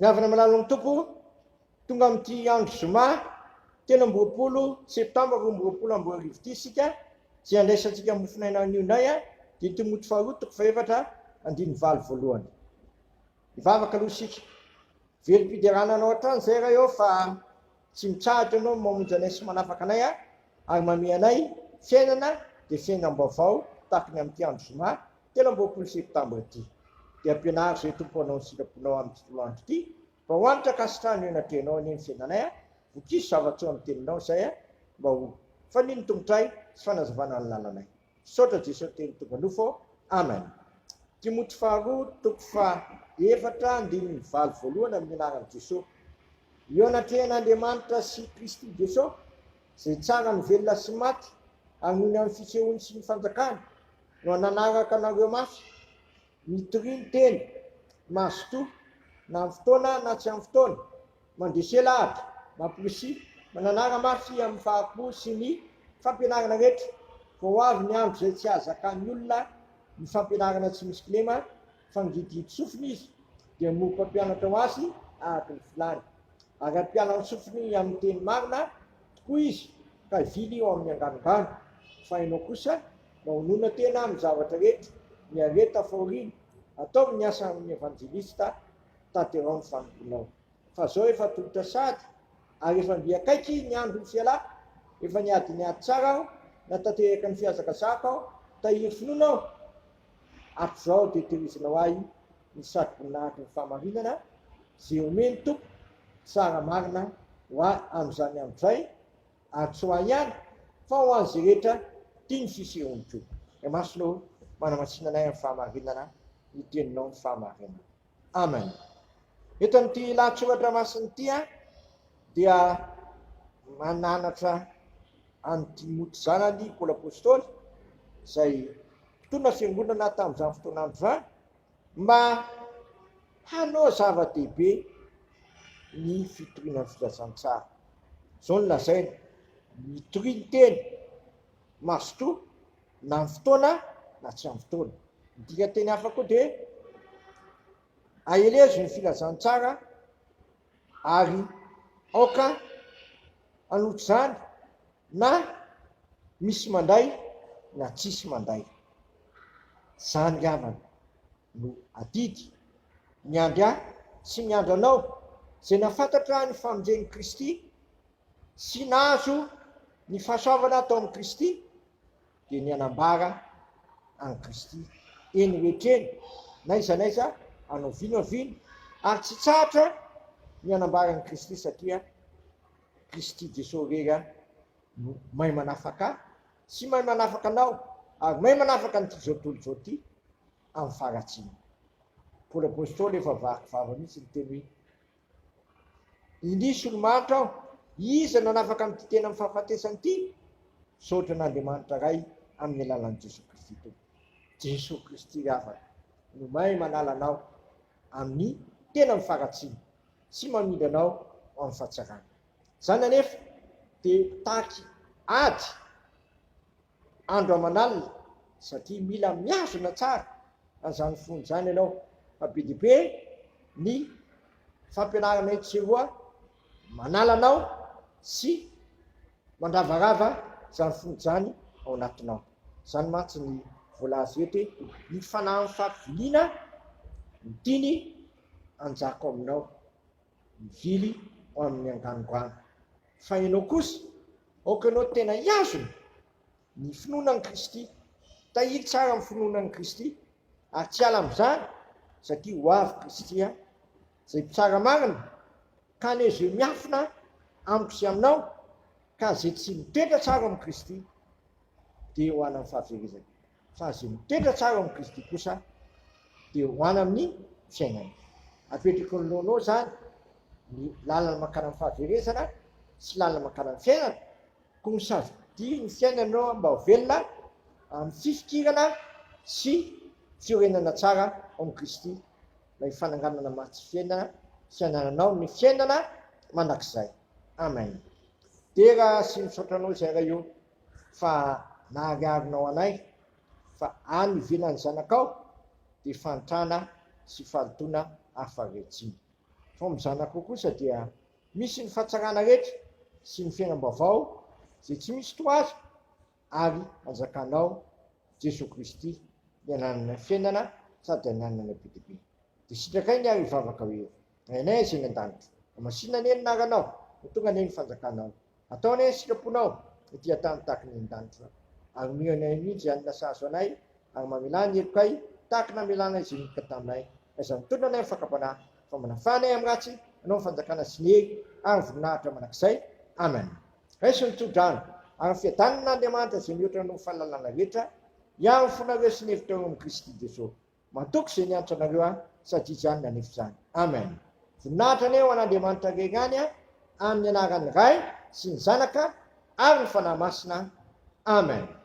Ry havana malalan'ny Tompo, tonga amin'ity andro zoma 23 septambra 2022 ity isika, izay handraisantsika mofon'aina anio indray, dia ny Timoty faharoa toko fahefatra andininy valo voalohany. Hivavaka aloha isika. Velom-piderana anao hatrany izay Ray ô fa tsy mitsahatra ianao mamonjy anay sy manafaka anay ary manome anay fiainana dia fiainam-baovao tahaka ny amin'ity andro zoma 23 septambra ity. Dia ampianaro izay Tompo hanao ny sitraponao amin'ity toloandro ity fa ho hanitra ankasitrahana eo anatrehanao anie ny fiainanay vokiso zava-tsoa amin'ny teninao izay mba ho fanino tongotray sy fanazavana ny lalanay. Misaotra Jesosy teny tonga nofo ô. Amen. Timoty faharoa toko faha efatra andininy valo voalohany amin'ny anaran'i Jesosy. Eo anatrehan'Andriamanitra sy Kristy Jesosy, izay tsara ny velona sy maty, ary noho ny amin'ny fisehoany sy ny fanjakany, no nanaraka anareo mafy, mitoria ny teny, mazotoa, na amin'ny fotoana na tsy amin'ny fotoana, mandrese lahatra, mamporisia, mananara mafy amin'ny fahari-po sy ny fampianarana rehetra, fa ho avy ny andro izay tsy hahazakan'ny olona ny fampianarana tsy misy kilema, fa ngidihidy sofina izy, dia moa mpampianatra ho azy araka ny filany. Ary hampiala ny sofiny amin'ny teny marina tokoa izy, ka hivily ho amin'ny anganongano. Fa ianao kosa, mahonona tena amin'ny zavatra rehetra, miareta fahoriana, ataovy ny asa amin'ny evanjelista, tanteraho ny fanompoanao. Fa zao efa atolotra sahady, ary efa mby akaiky ny andron'ny fialako, efa niady ny ady tsara aho, natanteraka ny fihazakazahako aho, tahiry finoana aho, hatrizao dia tehirizina ho ahy ny satroboninahitry ny fahamarinana, izay omen'ny Tompo tsara marina ho ahy amin'izany andro izay, ary tsy ho ahy ihany, fa ho an'izay rehetra tia ny fisehoany koa. Ray Masina ô, manamasina anay amin'ny fahamarinana, ny Teninao ny fahamarinana. Amen. Eto amin'ity lahatsoratra masina ity dia mananatra an'i Timoty zanany Paoly Apostoly izay mpitondra fiangonana tamin'izany fotoan'andro izany mba hanao zava-dehibe ny fitoriana ny filazantsara. Izao no lazainy, mitoria ny teny, mazotoa na amin'ny fotoana na tsy amin'ny fotoana. Ny dikanteny hafa koa dia aelezo ny filazantsara ary aoka hanotra izany na misy mandray na tsisy mandray. Izany ry havana no adidy miandry ahy sy miandry anao izay nahafantatra ny famonjen'i Kristy sy nahazo ny fahasoavana tao amin'i Kristy dia ny hanambara an'i Kristy eny rehetra eny, n'aiza n'aiza, hanao vino vino, ary tsy hitsahatra ny hanambara an'i Kristy satria Kristy Jesoa irery no mahay manafaka ahy sy mahay manafaka anao ary mahay manafaka an'ity izao tontolo izao ity amin'ny faharatsiana. Paoly Apostoly efa vaky vava mihitsy niteny hoe Indrisy olo-mahantra aho, iza no hanafaka amin'ity tena amin'ny fahafatesana ity? Misaotra an'Andriamanitra Ray amin'ny alalan'i Jesoa Kristy Tompo. Jesoa Kristy ry havana no mahay manala anao amin'ny tena amin'ny faharatsiana sy mamindra anao ho amin'ny fahatsarana. Izany anefa dia mitaky ady andro aman'alina satria mila mihazona tsara an'izany finoana izany ianao fa be dia be ny fampianarana etsy sy eroa manala anao sy mandravarava izany finoana izany ao anatinao. Izany mantsy ny voalaza eto hoe ny fanahin'ny fampiviliana no tiany hanjaka ao aminao, mivily ho amin'ny anganongano. Fa ianao kosa, aoka ianao tena hihazona ny finoana an'i Kristy, tahiry tsara ny finoana an'i Kristy, ary tsy hiala amin'izany, satria ho avy Kristy, izay mpitsara marina, ka haneho izay miafina amiko sy aminao, ka izay tsy mitoetra tsara ao amin'i Kristy dia ho any amin'ny fahaverezana. Fa izay mitoetra tsara ao amin'i Kristy kosa dia ho any amin'ny fiainana. Apetrako ny lohanao izany ny lalana mankany amin'ny fahaverezana sy lalana mankany amin'ny fiainana, koa misafidia ny fiainanao mba ho velona amin'ny fifikirana sy fiorenana tsara ao amin'i Kristy, ilay fananganana maty sy fiainana sy hanananao ny fiainana mandrakizay. Amen. Dera sy misaotra anao izay Ray o fa nahariharinao anay fa any ivelan'ny zanakao dia fahantrana sy fahalotoana ary faharetsiana. Fa ao amin'ny Zanakao kosa dia misy ny fahatsarana rehetra sy ny fiainam-baovao izay tsy misy toa azy ary hanjakanao Jesoa Kristy ny ananana fiainana sady ananana be dia be. Dia sitrakay ny ary hivavaka hoe, Rainay izay any an-danitra, hamasina anie ny anaranao, ho tonga anie ny fanjakanao. Atao anie ny sitraponao ety an-tany tahaka ny any an-danitra. Ary omeo anay anio izay hanina sahaza anay, ary mamelà ny helokay tahaka ny namelanay izay ninoka taminay. Aiza mitondra anay amin'ny fakam-panahy, fa manafaha anay amin'ny ratsy, Anao ny fanjakana sy ny hery ary ny voninahitra mandrakizay. Amen. Raiso ny tso-drano, ary ny fiadanan'Andriamanitra izay mihoatra noho ny fahalalana rehetra, hiaro ny fonareo sy ny hevitrareo amin'i Kristy Jesoa. Matoky izay niantso anareo aho sady Izy ihany nanefa izany. Amen. Voninahitra anie ho an'Andriamanitra irery ihany amin'ny anaran'ny Ray sy ny Zanaka ary ny Fanahy Masina. Amen.